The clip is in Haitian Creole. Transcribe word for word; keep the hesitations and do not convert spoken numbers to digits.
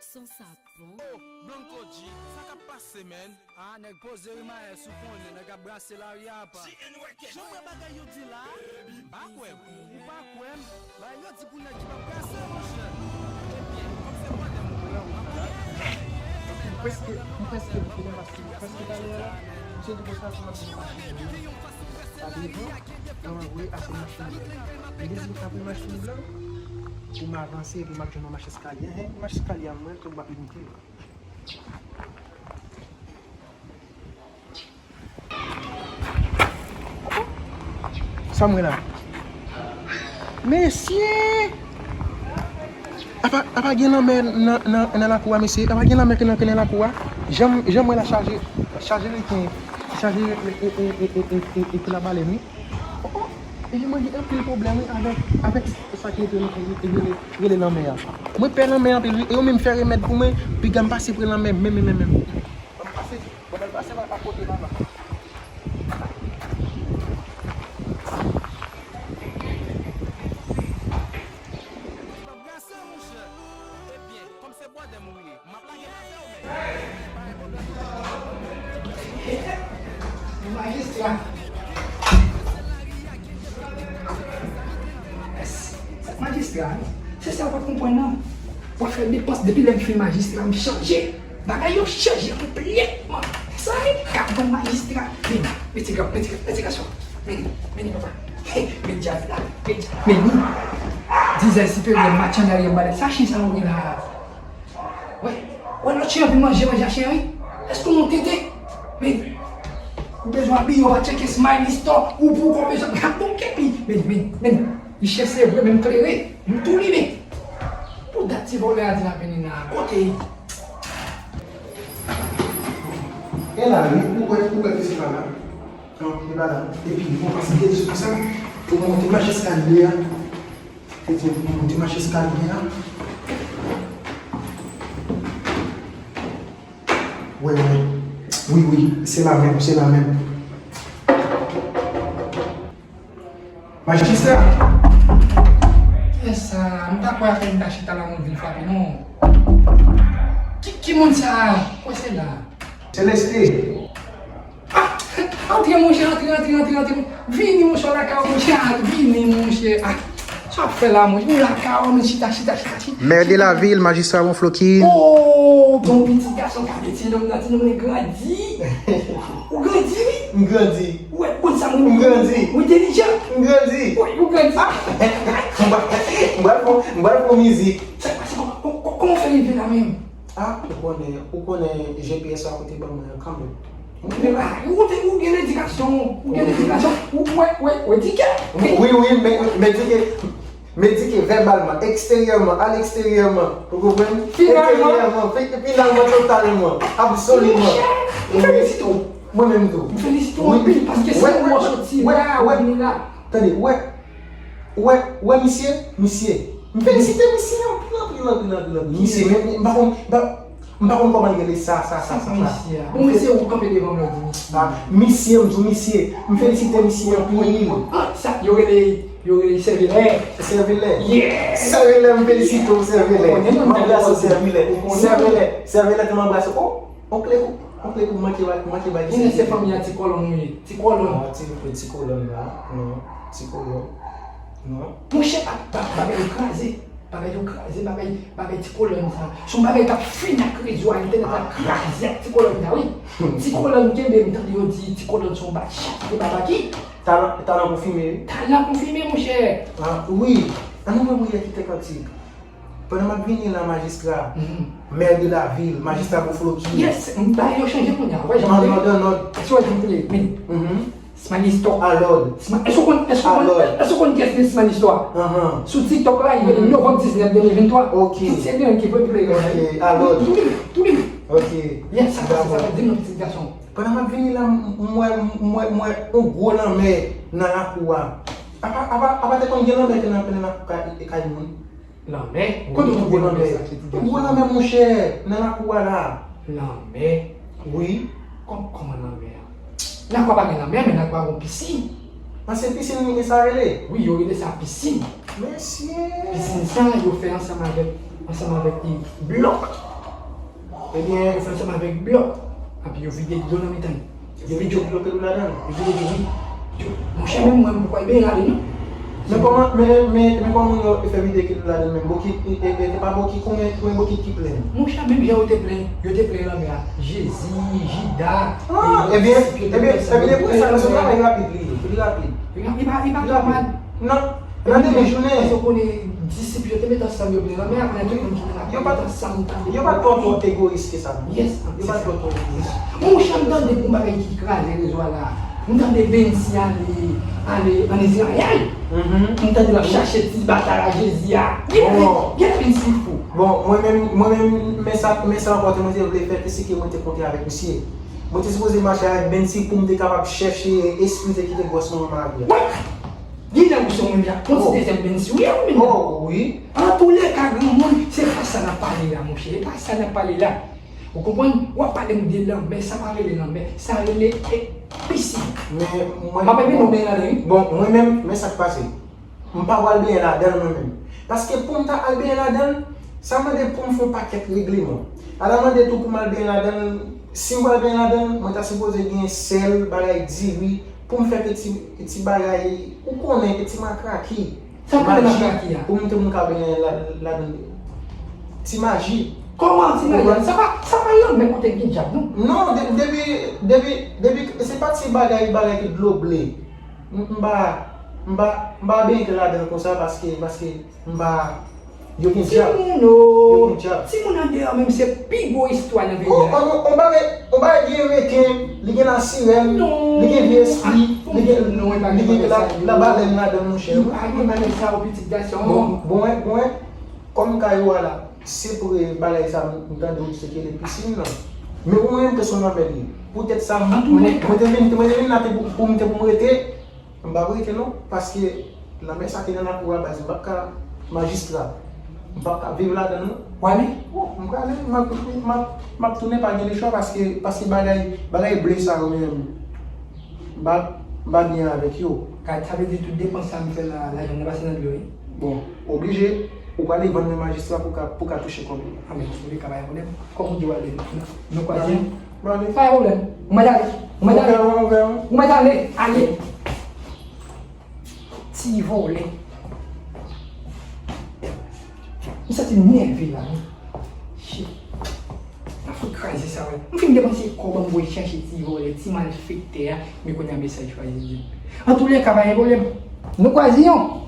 Sans savon. Oh, Blanco G, sa k ap pase, man? Ah, nèg poze wi, mayès, ou konnen, nèg ap brase lari a apa. Jan m wè bagay yo di la, m pa kwè. Ou pa kwè m? Bagay yo di pou nèg ki p ap brase, monchè. Ebyen, kòm se bwatè m. M prèske, m prèske, m prèske talè a la. Misye di konsa, sa m ap di machin blan. Sa devan, mwen wè ase machin blan. M dezi apre machin blan pou m avanse, pou m ap jwenn yon mach eskalye. Hen, mach eskalye a mwen, tou m ap monte. Sa m wè la? Mesye! Apa, apa gen lanmè nan, nan, nan lakou a, mesye? Apa gen lanmè ki nan, ki nan lakou a? Jan m, jan m wè la chaje, chaje reken, chaje e, e, e, e, e, e, e, e labalèn, wi. Oh, oh. Epi mwen gen anpil pwoblèm, wi, avèk, avèk sa ki rele, rele, rele lanmè a. Mwen pè lanmè anpil, wi. E yo menm fè remèd pou mwen, piga m pase pre lanmè, menm, menm, menm, menm. Ban m pase, ban m pase pa, pa kote papa. Majistra. Majistra, se sa w pa konprann nan. W ap fè depans depi lè m fin majistra, m chanje. Bagay yo chanje konplètman. Sa e ka ban majistra. Men, mete gras, mete gras, mete gras. Men, men, papa. Hey, men djaz la. Men, men, men. Dizè siperyè, machann dèyè m balè. Sa chen sa yo gen la. Wè, wè lòt chen an vin manje, manje a chen an, wi. Èske w yon tenten? Men, ou bezwen abiye, w pa tcheke Smile Store, ou pou w bezwen gad bon kèk li. Men, men, men, li chèche vre, men m klere, m tou limen. Pou dat ti vòlè a di l ap vini la, kote l? E la, wi, ou wè, ou wè ke se pa la. Non, li pa la. Epi, bon, paske de sou sa, pou monte mach eskalye a, se di pou monte mach eskalye a. Wè, wè. Wi, wi, se la menm, se la menm. Majistra! Kiyès sa? M pa kwè apèn ta chita la moun vin frape non. Ki, ki moun sa? Kwè se la. Seleste! Ah, antre, monchè, antre, antre, antre, antre. Vini, monchè, lakay ou, monchè, ah, vini, monchè. Ah, sa w ap fè la, monchè? Ou lakay ou, men chita, chita, chita, chita. Maire de la ville, majistra Wonflokin. Oh, bon pitit gason, gade ti nonm nan, ti nonm nan grandi. Ou grandi, wi. M grandi. Ou wè, bon sa, moun. M grandi. Ou entèlijan. M grandi. Wi, ou grandi. Ah. M pral, m pral fè, m pral fè yon mizik. Sa k pase? Kò-, kò-, kòman w fè rive la menm? Ah, ou konnen, ou konnen G P S la kote ban mwen an kanmenm. Men, ah, ou te, ou gen ledikasyon, ou gen ledikasyon, ou, wè, wè, wè, dike. Wi, wi, men, men dike, men dike vèbalman, eksteryèman, aleksteryèman, ou konprann? Finalman. Enteryèman, fi-, finalman, totalman, absoliman. Monchè, m felisite w. Mwen menm tou. M felisite w anpil, paske se ou soti la, ou vini la. Tande, wè, wè, wè, misye, misye. M felisite misye anpil, anpil, anpil, anpil, anpil. Misye, men, m pa konn, m pa, m pa konn kòman l rele sa, sa, sa, sa, sa. Misye a. Bon, misye, ou kanpe devan m la, w di misye. Ah, misye, m di w misye. M felisite misye anpil. Ah, sa, yo rele, yo rele Sèvilè. Sèvilè. Yes! Sèvilè, m felisite w, Sèvilè. M anbrase w, Sèvilè. Sèvilè, Sèvilè, m anbrase w. Oh! Onklè kou, onklè kou manke ba, manke ba. Konnen se fanmi a Ti Kòlonn ou ye. Ti Kòlonn. Non, ti, ti Kòlonn la. Non, Ti Kòlonn. Non. Monchè, ba, ba, bagay yo kraze. Bagay yo kraze, bagay, bagay Ti Kòlonn sa. Se yon bagay k ap fini ak rezo a, entènèt la kraze ak Ti Kòlonn sa, wi. Ti Kòlonn kenbe, m tande yo di Ti Kòlonn se yon batchat, se pa pati. Talan, talan konfime, wi. Talan konfime, monchè. Ah, wi. An nou wè Bouye kite kantik. Pandan m ap vini la, majistra, maire de la ville, majistra Gwo Floki. Yes, m bay yo chanje kounye a. Wè jan m te. An lòd, an lòd. Èske w wè jan m te ye? Men. Smile Store. A lòd. Sma-, èske w konn, èske w konn, èske w konn kiyès ki Smile Store a? Sou TikTok la, li rele Novanm diznèf, de mil venntwa. Ok. Tout se li menm ki vre, ki vle. Ok, a lòd. Tou li, tou li. Ok. Yes, sa, sa, sa, sa, di m non, pitit gason. Pandan m ap vini la, m, m wè, m wè, m wè yon gwo lanmè nan lakou a. Apa, apa, apa te konn gen lanmè ki nan, ki nan lakou kay, kay moun? Lanmè? Kote w twouve lanmè sa, pitit gason? Yon gwo lanmè, monchè, nan lakou a la. Lanmè? Wi. Kòm, kòman lanmè a? Lakou a pa gen lanmè, men lakou a gen pisin. An, se pisin e sa rele? Wi, yo rele sa pisin. Mesye! Pisin sa, yo fè ansanm avèk, ansanm avèk, e, blòk. Ebyen, yo fè ansanm avèk blòk. Epi yo vide dlo nan mitan. Yo vide dlo ke nou ladan. Yo vide dlo, wi. Monchè, menm mwen, m kwè byen ladan, non. Men kòman, men, men, men kòman yo fè vide ke nou ladan menm? Bokit, e, e, e, te pa bokit, konbyen, konbyen bokit ki plen? Monchè, menm jan yo te plen, yo te plen lanmè a. Jezi, Jida, Ah, e, ebyen, disip yo te ebyen, plen sa. Ebyen, e plen sa, se yon bagay rapid li ye, li rapid. Li pa, li pa, li pa twò mal. Non, nan demen jounen. Paske w konnen, disip yo te met ansanm, yo plen lanmè a, kounye a tout moun ki te la, yo pa t ansanm, tande. Yo pa t twò, twò egoyis ke sa, non. Yes, yo pa t twò, twò egoyis. Monchè, m tande pou bagay ki kraze rezo a la. M tande Bensi ale, ale ann Izrayèl. M tande l ap chache ti batay a Jezi a. Gen, gen Bensi fou. Bon, mwen menm, mwen menm, men sa, men sa ankò, mwen te vle fè, se ke mwen te kontre avèk misye. Mwen te sipoze mache avèk Bensi pou m te kapab chèche espri ki te gwòs mwen nan mari a. Wè! Gen nan ou se mwen ja. Yon ti dezyèm Bensi, wi, wi, men. Oh, wi. Antoulèka, granmoun, se pa sa n ap pale la, monchè. E pa sa n ap pale la. Ou konprann? W ap pale m de lanmè, sa pa rele lanmè, sa rele, e, pisi. Men, mwen, m ap epi nou benyen ladan, wi. Bon, mwen menm, men sa k pase. M pa pral benyen ladan l mwen menm. Paske pou m ta al benyen ladan l, sa mande pou m fè yon pakèt regleman. Sa ta mande tou pou m al benyen ladan l, si m pral benyen ladan l, mwen ta sipoze gen sèl, bagay diri, pou m fè ke ti, ti bagay, ou konnen, ke ti makraki. Sa k rele maji, makraki a? Pou m te, pou m ka benyen la, ladan l. Ti maji. Kòman ti maji? Ou konprann? Sa pa, sa pa lanmè kote gen dyab, non. Non, de-, depi, depi, depi, se pa ti bagay, bagay ki dlo ble. M, m pa, m pa, m pa benyen ke ladan l konsa paske, paske m pa, yo gen dyab. Timoun o! Yo gen dyab. Timoun andeyò menm se pi gwo istwa nan peyi a. Oh, on, on bagay, on bagay gen reken, li gen lasirèn, li gen vye espri, li gen, li gen la, la balèn ladan l, monchè. Ou pa gen bagay sa, ou pitit gason. Bon, bon, bon, kòm kay ou a la, se pou bagay sa m tande w di se ke le pisin nan. Men pou mwen menm ke se yon lanmè li ye. Poutèt sa, mwen, mwen te vin, mwen te vin la te pou, pou m te pou m rete, m pa pou rete non, paske lanmè sa te nan lakou a baz, m p ap ka, majistra, m p ap ka viv ladan l non. W ale? Bon, m prale, m ap, m ap, m ap tounen, pa gen lechwa paske, paske bagay, bagay ble sa yo menm, m pa, m pa byen avèk yo. Gad, sa vle di tout depans sa m fè la, lajan nan pase nan dlo wi. Bon, oblije, ou prale vann nan majistra pou ka, pou ka touche kòb ou. A men, antoulèka, pa gen pwoblèm. Kòm ou di w ale, nou kwaze. Bon, ale. Pa gen pwoblèm. Ou mèt ale. Ou mèt ale. Ou mèt ale. Ou mèt ale. Ale. Ti vòlè. M santi m nève la, wi. Shit. M ap fout kraze sa, wi. M fin depanse kòb an m voye chache ti vòlè, ti malfektè a, men kounye a mesaj pa vin. Antoulèka, pa gen pwoblèm. Nou kwaze yon.